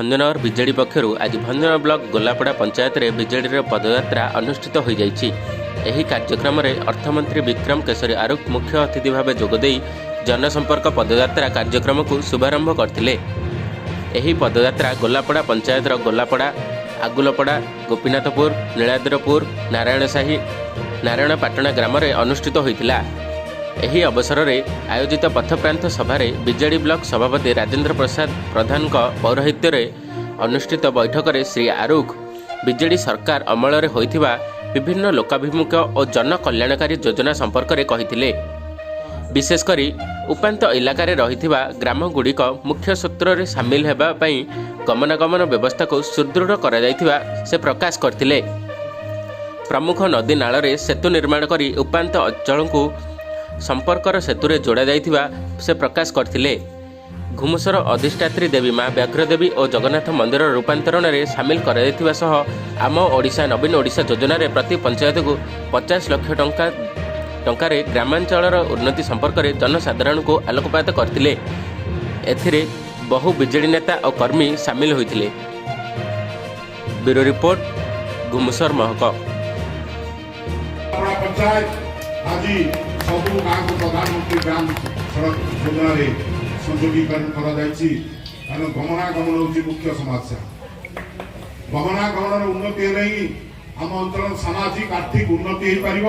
Bhanjanagar BJD ପକ୍ଷରୁ ଆଜି Bhanjanagar block Golapada ପଞ୍ଚାୟତରେ ବିଜେଡିର ପଦଯାତ୍ରା ଅନୁଷ୍ଠିତ ହୋଇଯାଇଛି। ଏହି କାର୍ଯ୍ୟକ୍ରମରେ ଅର୍ଥମନ୍ତ୍ରୀ ବିକ୍ରମ କେଶରୀ ଆରୁଖ ମୁଖ୍ୟ ଅତିଥି ଭାବେ ଯୋଗଦେଇ ଜନସମ୍ପର୍କ ପଦଯାତ୍ରା କାର୍ଯ୍ୟକ୍ରମକୁ ଶୁଭାରମ୍ଭ କରିଥିଲେ। ଏହି ପଦଯାତ୍ରା ଗୋଲାପଡ଼ା ପଞ୍ଚାୟତର ଗୋଲାପଡ଼ା, ଆଗୁଲପଡ଼ା, ଗୋପୀନାଥପୁର, ନୀଳାଦ୍ରପୁର, ନାରାୟଣସାହି, ନାରାୟଣପାଟଣା ଗ୍ରାମରେ ଅନୁଷ୍ଠିତ ହୋଇଥିଲା। ଏହି ଅବସରରେ ଆୟୋଜିତ ପଥପ୍ରାନ୍ତ ସଭାରେ ବିଜେଡି ବ୍ଲକ ସଭାପତି ରାଜେନ୍ଦ୍ର ପ୍ରସାଦ ପ୍ରଧାନଙ୍କ ପୌରୋହିତ୍ୟରେ ଅନୁଷ୍ଠିତ ବୈଠକରେ ଶ୍ରୀ ଆରୁଖ ବିଜେଡି ସରକାର ଅମଳରେ ହୋଇଥିବା ବିଭିନ୍ନ ଲୋକାଭିମୁଖ ଓ ଜନକଲ୍ୟାଣକାରୀ ଯୋଜନା ସମ୍ପର୍କରେ କହିଥିଲେ। ବିଶେଷ କରି ଉପାନ୍ତ ଇଲାକାରେ ରହିଥିବା ଗ୍ରାମଗୁଡ଼ିକ ମୁଖ୍ୟ ସୂତ୍ରରେ ସାମିଲ ହେବା ପାଇଁ ଗମନାଗମନ ବ୍ୟବସ୍ଥାକୁ ସୁଦୃଢ଼ କରାଯାଇଥିବା ସେ ପ୍ରକାଶ କରିଥିଲେ। ପ୍ରମୁଖ ନଦୀ ନାଳରେ ସେତୁ ନିର୍ମାଣ କରି ଉପାନ୍ତ ଅଞ୍ଚଳକୁ ସମ୍ପର୍କର ସେତୁରେ ଯୋଡ଼ାଯାଇଥିବା ସେ ପ୍ରକାଶ କରିଥିଲେ। ଘୁମୁସର ଅଧିଷ୍ଠାତ୍ରୀ ଦେବୀ ମା ବ୍ୟାଘ୍ରଦେବୀ ଓ ଜଗନ୍ନାଥ ମନ୍ଦିରର ରୂପାନ୍ତରଣରେ ସାମିଲ କରାଯାଇଥିବା ସହ ଆମ ଓଡ଼ିଶା ନବୀନ ଓଡ଼ିଶା ଯୋଜନାରେ ପ୍ରତି ପଞ୍ଚାୟତକୁ 50 ଲକ୍ଷ ଟଙ୍କାରେ ଗ୍ରାମାଞ୍ଚଳର ଉନ୍ନତି ସମ୍ପର୍କରେ ଜନସାଧାରଣଙ୍କୁ ଆଲୋକପାତ କରିଥିଲେ। ଏଥିରେ ବହୁ ବିଜେଡି ନେତା ଓ କର୍ମୀ ସାମିଲ ହୋଇଥିଲେ। ବ୍ୟୁରୋ ରିପୋର୍ଟ, ଘୁମୁସର ମହକ। ପଡ଼ା ପଞ୍ଚାୟତ ଆଜି ସବୁ ଗାଁକୁ ପ୍ରଧାନମନ୍ତ୍ରୀ ଗ୍ରାମ ସଡ଼କ ଯୋଜନାରେ ସଂଯୋଗୀକରଣ କରାଯାଇଛି। କାରଣ ଗମନାଗମନ ହେଉଛି ମୁଖ୍ୟ ସମସ୍ୟା। ଗମନାଗମନର ଉନ୍ନତି ହେଲେ ହିଁ ଆମ ଅଞ୍ଚଳର ସାମାଜିକ ଆର୍ଥିକ ଉନ୍ନତି ହେଇପାରିବ।